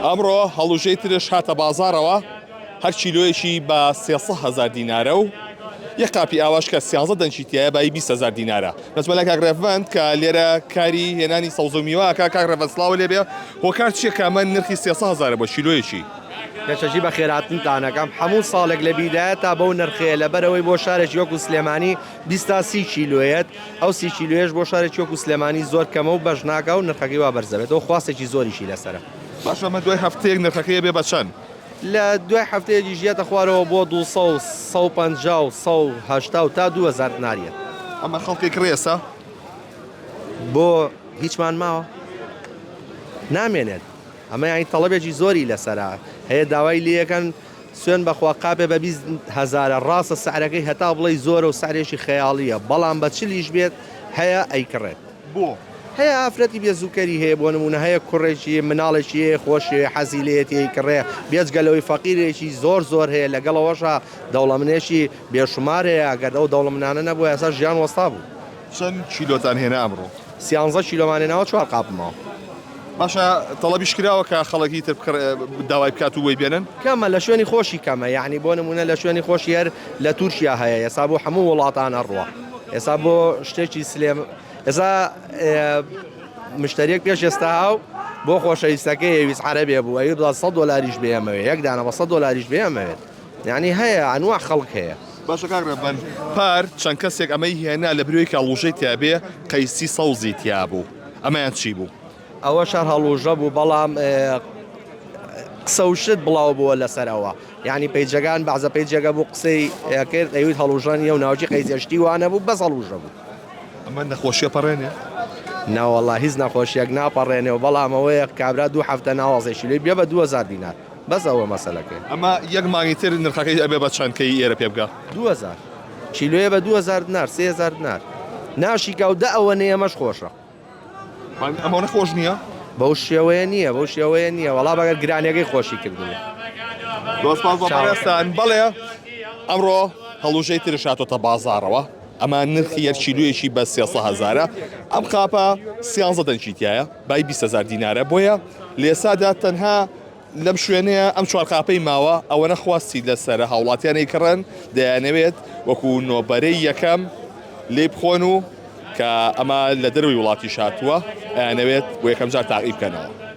ئەمڕۆ هەڵوژەی ترش هاتە بازاڕەوە، هەر کیلۆیەکی بە 300 هەزار دینارە و یەک قاپی ئاواش کە سیانزە دەنکی تیایە بایی 20 هەزار دینارە. دەچمە لای کاک ڕێڤەند کە لێرە کاری هێنانی سەوزە و میوە ئەکا. کاک ڕێڤەند سڵاوت لێ بێ، هۆکار چییە کە ئەمە نرخی 300 هەزارە بۆ کیلۆیەکی؟ پێشەکی بەخێرهاتنتان ئەکەم، هەموو ساڵێک لە بیدایەتا بەو نرخەیە، لەبەرئەوەی بۆ شارێکی وەکو سلێمانی 20 تا 30 کیلۆیەت، ئەو 30 کیلۆیەش بۆ شارێکی وەکو سلێمانی زۆر کەمە و بەش ناکا و نرخەکەی وا بەرزەبێتەوە، خواستێکی زۆریشی لەسەرە. باشە ئەمە دوای هەفتەیەک نرخەکەی ئەبێ بە چەند؟ لە دوای هەفتەیەکیش یەتە خوارەوە بۆ 200 و 150 و 180 و تا 2000 دینار یەت. ئەمە خەڵکی کڕی ئێستا؟ بۆ هیچمان ماوە؟ نامێنێت. ئەمە یانی تەڵەبێکی زۆری لەسەرە هەیە داوای لێیەکەن سوێن بەخوا قاپێ بە 20 هەزارە ڕاستە سعرەکەی هەتا بڵێی زۆرە و سعرێکی خەیاڵیە بەڵام بە چلیش بێت هەیە ئەیکڕێت. بۆ؟ هەیە ئافرەتی بێزوکەری هەیە بۆ نمونە هەیە کوڕێکی مناڵێکی هەیە خۆشی حەزی لێیەتی ئەیکڕێ بێجگە لەوەی فەقیرێکی زۆر زۆر هەیە لەگەڵ ئەوەشا دەوڵەمنێکی بێشومار هەیە گەر ئەو دەوڵەمنانە نەبوایە ئێستا ژیان وەستا بوو. چەند کیلۆتان هێنا ئەمڕۆ؟ سیانزە کیلۆمان هێناوە چوار قاپ ماوە. باشە تەڵەبیش کراوە کە خەڵکی تر داوای بکات و بۆی بێنن؟ کەمە لە شوێنی خۆشی کەمە یەعنی بۆ نمونە لە شوێنی خۆشی هەر لە تورکیا هەیە ئێستا بۆ هەموو وڵاتان ئەڕوا ئێستا بۆ شتێکی سلێم ئێستا مشتریەک پێش ئێستا هاو بۆ خۆشەویستەکەی ئەویست عەرەبێ بوو ئەوی بڵا 100 دۆلاریش بێمەوێ یەک دانە بە 100 دۆلاریش بێمەوێت یعنی هەیە ئەنوا خەڵک هەیە. باشە کاک ڕێبەن پار چەند کەسێک ئەمەی هێنا لە برۆی کاڵوژەی تیابێ قەیسی سەوزی تیابوو ئەمەیان چی بوو؟ ئەوەش هەر هەڵوژە بوو بەڵام قسە و شت بڵاو بووە لەسەر ئەوە یعنی پەیجەکان بەعزە پەیجەکە بوو قسەی کرد ئەیوت هەڵوژە نییە و ناوکی قەیسە شتی وانە بوو بەس هەڵوژە بوو. ئەمە نەخۆشیە پەڕێنێ؟ ناوەڵا هیچ نەخۆشیەک ناپەڕێنێ و بەڵام ئەوەیە کابرا دوو هەفتە ناوازێکی لێ بێ بە 2000 دینار بەس ئەوە مەسەلەکەی. ئەمە یەک مانگی تر نرخەکەی ئەبێ بە چەند کەی ئێرە پێ بگا؟ 2000 کیلۆیە بە 2000 دینار 3000 دینار ناشیکا و دە ئەوەنەی ئەمەش خۆشە. ئەمەونە خۆش نییە؟ بەو شێوەیە نییە بەو شێوەیە نییە وەڵا بەگەر گرانیەکەی خۆشی کردبێ. زۆر سپاس بۆ بەڕێزتان. بەڵێ ئەمڕۆ هەڵوژەی ترش هاتۆتە بازاڕەوە ئەمە نرخی یەک کیلویەکی بە 300 هەزارە ئەم قاپە سیانزە دەنکی تایە بای 20 هەزار دینارە بۆیە لێسادا تەنها لەم شوێنەیە ئەم چوار قاپەی ماوە ئەوەنە خواستی لەسەرە هاوڵاتیان ئەیکڕن دەیانەوێت وەکو نۆبەرەی یەکەم لێی بخۆن و کە ئەمە لە دەرەوەی وڵاتیش هاتووە ئەیانەوێت بۆ یەکەم جار تاقی بکەنەوە.